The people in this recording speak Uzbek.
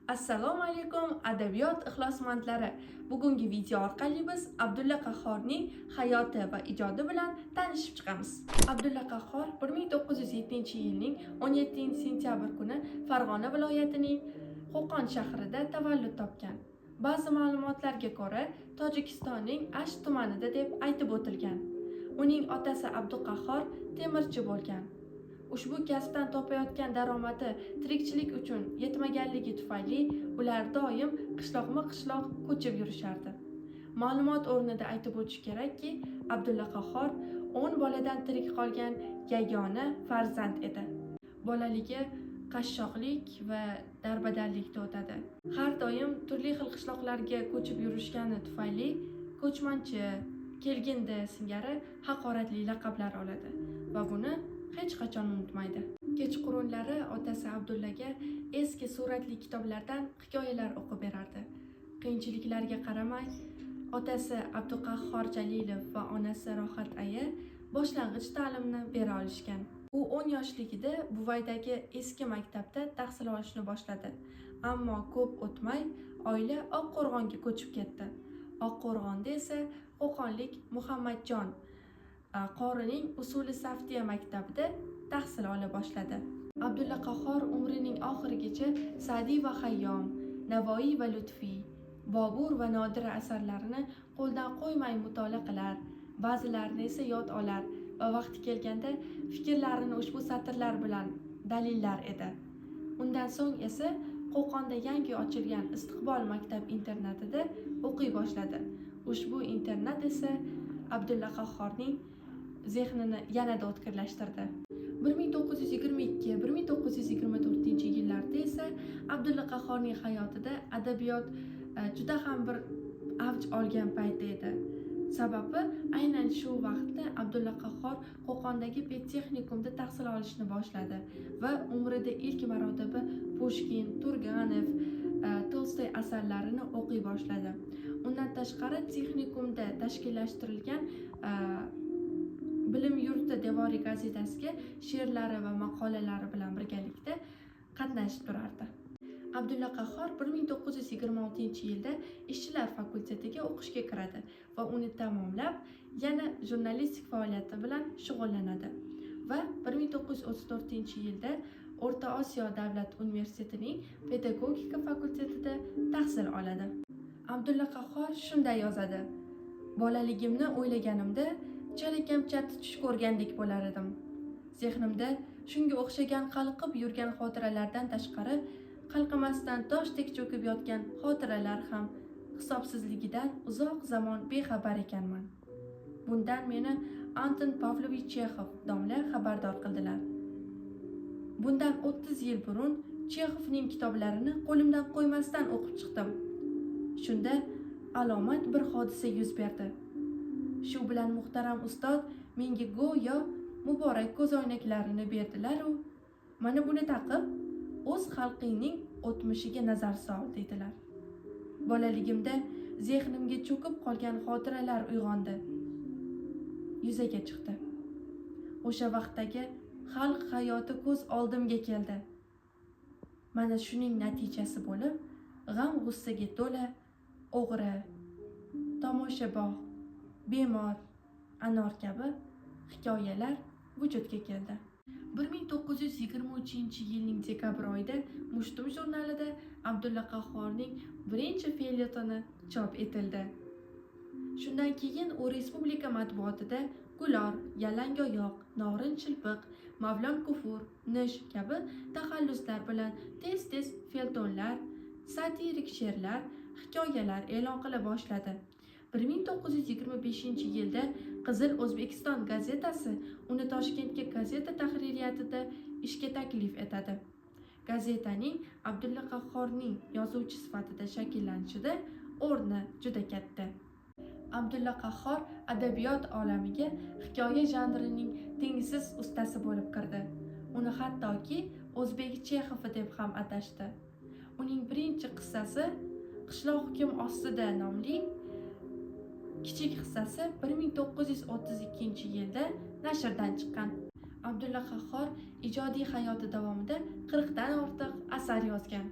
Assalomu alaykum, adabiyot ixlosmandlari. Bugungi video orqali biz Abdulla Qahhorning hayoti va ijodi bilan tanishib chiqamiz. Abdulla Qahhor 1907-yilning 17 sentyabr kuni Farg'ona viloyatining Qo'qon shahrida tavallud topgan. Ba'zi ma'lumotlarga ko'ra, Tojikistonning Asht tumanida deb aytib o'tilgan. Uning otasi Abduqahhor temirchi bo'lgan. Ushbu kasbdan topayotgan daromadi tirikchilik uchun yetmaganligi tufayli ular doim qishloqma qishloq ko'chib yurishardi. Ma'lumot o'rnida aytib o'tish kerakki, Abdulla Qahhor 10 boladan tirik qolgan yagona farzand edi. Bolaligi qashshoqlik va darbadarlikda o'tadi. Har doim turli xil qishloqlarga ko'chib yurishgani tufayli ko'chmanchi, kelgindi singari haqoratli laqablar oladi va buni hech qachon unutmaydi. Kechqurunlari otasi Abdullaga eski suratli kitoblardan hikoyalar o'qib berardi. Qiyinchiliklarga qaramay, otasi Abduqahhor Jalilov va onasi Rohat aya boshlang'ich ta'limni bera olishgan. U 10 yoshligida Buvaydagi eski maktabda tahsil olishni boshladi. Ammo ko'p o'tmay oila Oqqo'rg'onga ko'chib ketdi. Oqqo'rg'onda esa qo'qonlik Muhammadjon qorining usuli saftiya maktabida tahsil ola boshladi. Abdulla Qahhor umrining oxirigacha Sa'diy va Hayyom, Navoiy va Lutfiy, Bobur va Nodira asarlarini qo'ldan qo'ymay mutolaa qilar, ba'zilarini esa yod olar va vaqti kelganda fikrlarini ushbu satrlar bilan dalillar edi. Undan so'ng esa Qo'qonda yangi ochilgan Istiqbol maktab internatida o'qiy boshladi. Ushbu internat esa Abdulla Qahhorning zehnini yanada o'tkirlashtirdi. 1922-1924 yillarda esa Abdulla Qahhorning hayotida adabiyot juda ham bir avj olgan payti edi. Sababi, aynan shu vaqtda Abdulla Qahhor Qo'qondagi pedtexnikumda tahsil olishni boshladi va umrida ilk marotaba Pushkin, Turgenev, Tolstoy asarlarini o'qiy boshladi. Undan tashqari, texnikumda tashkillashtirilgan Bilim yurti devoriy gazetasiga she'rlari va maqolalari bilan birgalikda qatnashib turardi. Abdulla Qahhor 1926 yilda ishchilar fakultetiga o'qishga kiradi va uni tamomlab, yana jurnalistik faoliyati bilan shug'ullanadi va 1934 yilda O'rta Osiyo davlat universitetining pedagogika fakultetida tahsil oladi. Abdulla Qahhor shunday yozadi: "Bolaligimni o'ylaganimda chalakam-chat tush ko'rgandek bo'lar edim. Zehnimda shunga o'xshagan qalqib yurgan xotiralardan tashqari qalqimasdan toshdek cho'kib yotgan xotiralar ham hisobsizligidan uzoq zamon bexabar ekanman. Bundan meni Anton Pavlovich Chexov domla xabardor qildilar. Bundan 30 yil burun Chexovning kitoblarini qo'limdan qo'ymasdan o'qib chiqdim. Shunda alomat bir hodisa yuz berdi. Shu bilan muhtaram ustod menga go'yo muborak ko'zoynaklarini berdilar-u, 'Mana buni taqib, o'z xalqingning o'tmishiga nazar sol', dedilar. Bolaligimda zehnimga cho'kib qolgan xotiralar uyg'ondi, yuzaga chiqdi. O'sha vaqtdagi xalq hayoti ko'z oldimga keldi. Mana shuning natijasi bo'lib, g'am g'ussaga to'la O'g'ri, Tomoshabog', Bemor, Anor kabi hikoyalar vujudga keldi." 1923 yilning dekabr oyida Mushtum jurnalida Abdulla Qahhorning birinchi felyetoni chop etildi. Shundan keyin u respublika matbuotida Gulor, Yalangoyoq, Norin Shilpiq, Mavlon Kufur, Nish kabi taxalluslar bilan tez tez feltonlar, satirik she'rlar, hikoyalar e'lon qila boshladi. 1925 yilda Qizil O'zbekiston gazetasi uni Toshkentga gazeta tahririyatida ishga taklif etadi. Gazetaning Abdulla Qahhorning yozuvchi sifatida shakllanishida o'rni juda katta. Abdulla Qahhor adabiyot olamiga hikoya janrining tengsiz ustasi bo'lib kirdi. Uni hattoki o'zbek Chexovi deb ham atashdi. Uning birinchi qissasi, Qishloq hukm ostida nomli kichik hissasi 1932 yilda nashrdan chiqqan. Abdulla Qahhor ijodiy hayoti davomida 40 dan ortiq asar yozgan.